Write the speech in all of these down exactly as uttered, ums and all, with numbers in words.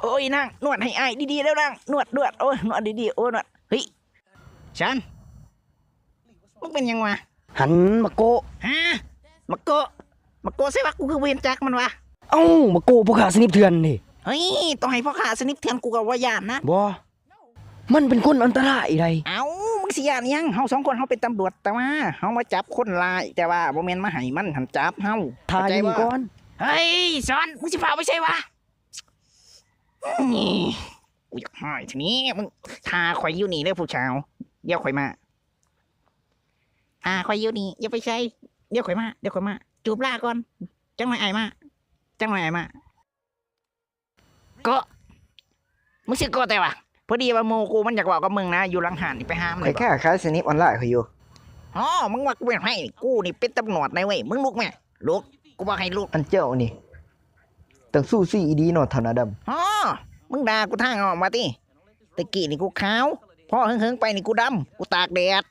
โอ้ยนาง นวดให้อ้ายดีๆแล้วนาง นวดนวด โอ้ย นวดดีๆ โอ้ย นวด เฮ้ย ฉัน มึงเป็นหยังวะ หัน มาโกะ ฮะ มาโกะ มาโกะใส่วะ กูคือบ่เห็นจักมันวะ เอ้า มาโกะพ่อข้าสนิทเถื่อนนี่ เฮ้ย ต่อให้พ่อข้าสนิทเถื่อนกูก็บ่ย่านนะ บ่ มันเป็นคนอันตรายใด เอ้า มึงสิย่านหยัง เฮาสองคนเฮาเป็นตำรวจ แต่ว่าเฮามาจับคนร้าย แต่ว่าบ่แม่นมาให้มันหันจับเฮา ถ่า เข้าใจ อยู่นี่ บ่ ก่อน เฮ้ย สอน มึงสิพาไปใส่วะ นี่ กูอยากให้ทีนี้ มึงถ่าข่อยอยู่นี่เด้อผู้สาว เดี๋ยวข่อยมา ถ่าข่อยอยู่นี่ อย่าไปใส่ เดี๋ยวข่อยมา เดี๋ยวข่อยมา จูบลาก่อน จังหน่อยอ้ายมา จังหน่อยอ้ายมา โกะ มึงชื่อโกะแต่วะ พอดีว่าหมู่กูมันอยากเว้ากับมึงนะ อยู่หลังห้านนี่ ไปหามัน ข้อย ได้บ่ ค้าขายสนิมออนไลน์ข้อยอยู่ อ๋อ มึงว่ากูเป็นไผ กูนี่เป็นตำรวจนะเว้ย มึงลุกแม่ ลุก กูบอกให้ลุก อันเจ้านี่ ตั้งสู้ซี่อีดีเนาะ เฒ่าหน้าดำ อ๋อ มึงด่ากูทางอ้อมว่าติ ตะกี้นี่กูขาว พอเหิงๆไปนี่กูดำ กูตากแดด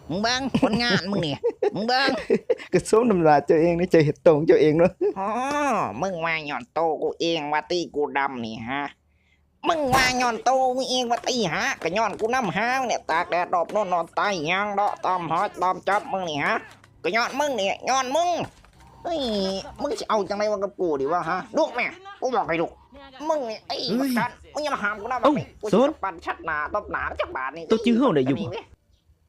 มึงเบิ่งผลงานมึงนี่ มึงเบิ่ง ก็สมน้ำหน้าเจ้าเองนะ เจ้าเฮ็ดโตของเจ้าเองเนาะ อ๋อ มึงว่าย้อนโตกูเองว่าติกูดำนี่ฮะ มึงว่าย้อนโตมึงเองว่าติฮะ ก็ย้อนกูนำหาเนี่ย ตากแดดดอบโน่นนอนใต้ ย่างเลาะตามหาตามจับมึงนี่ฮะ ก็ย้อนมึงนี่ ย้อนมึง เฮ้ย มึงสิเอาจังไดวะกับกูดีวะฮะ ลุกแม่ กูบอกให้ลุก มึงนี่ ไอ้ เฮ้ย บักสัน มึงอย่ามาห้ามกูนะ เอ้า บักนี่ กู สน สิปั่นชัดหน้าตบหน้าจักบาทนี่ โตจื้อเฮาได้อยู่บ่ นี่เว้ย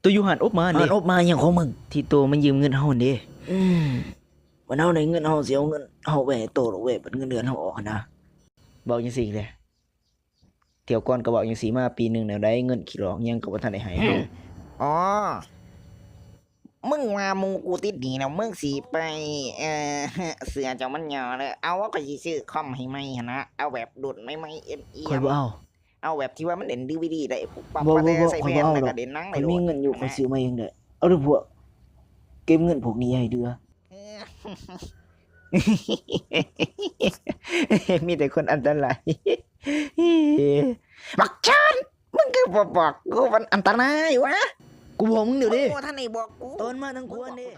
โตอยู่ห้านอบมานี่ ห้านอบมาหยังของมึง ที่โตมันยืมเงินเฮานี่ อืม วันเฮาได้เงินเฮาสิเอาเงินเฮาไว้ให้โตดอกเว้ย บัดเงินเดือนเฮาออกหั้นนะ เว้าจังซี่เด้ เที่ยวก่อนก็เว้าจังซี่มา ปีหนึ่งแนวใด เงินขี้หลอกหยังก็บ่ทันได้ให้เฮา อ๋อ มึงว่าหมู่กูติดหนี้แล้ว มึงสิไป เอ่อ เชื่อเจ้ามันหยังเด้อ เอาว่าข้อยสิซื้อคอมให้ใหม่หั่นนะ เอาแบบรุ่นใหม่ๆ เอี่ยมๆ ข้อยบ่เอา เอาแบบที่ว่ามันเล่นดีวีดีได้ ปุ๊บปั๊บ บ่ บ่ บ่ บ่ ใส่ ข้อย แผ่น บ่เอา แล้ว ดอก ก็เล่นหนังได้ ข้อยมี โลด เงินอยู่ หั่นนะ ข้อยซื้อมาเองได้ เอาเด้อพวก เก็บเงินพวกนี้ให้เด้อ เออ มีแต่คนอันตราย บักชาน มึงคือบ่บอกกูมันอันตรายวะ กูบอกมึงเดี๋ยวนี้ โอ้ ท่านไหนบอกกู ตอนมาทั้งครัวนี่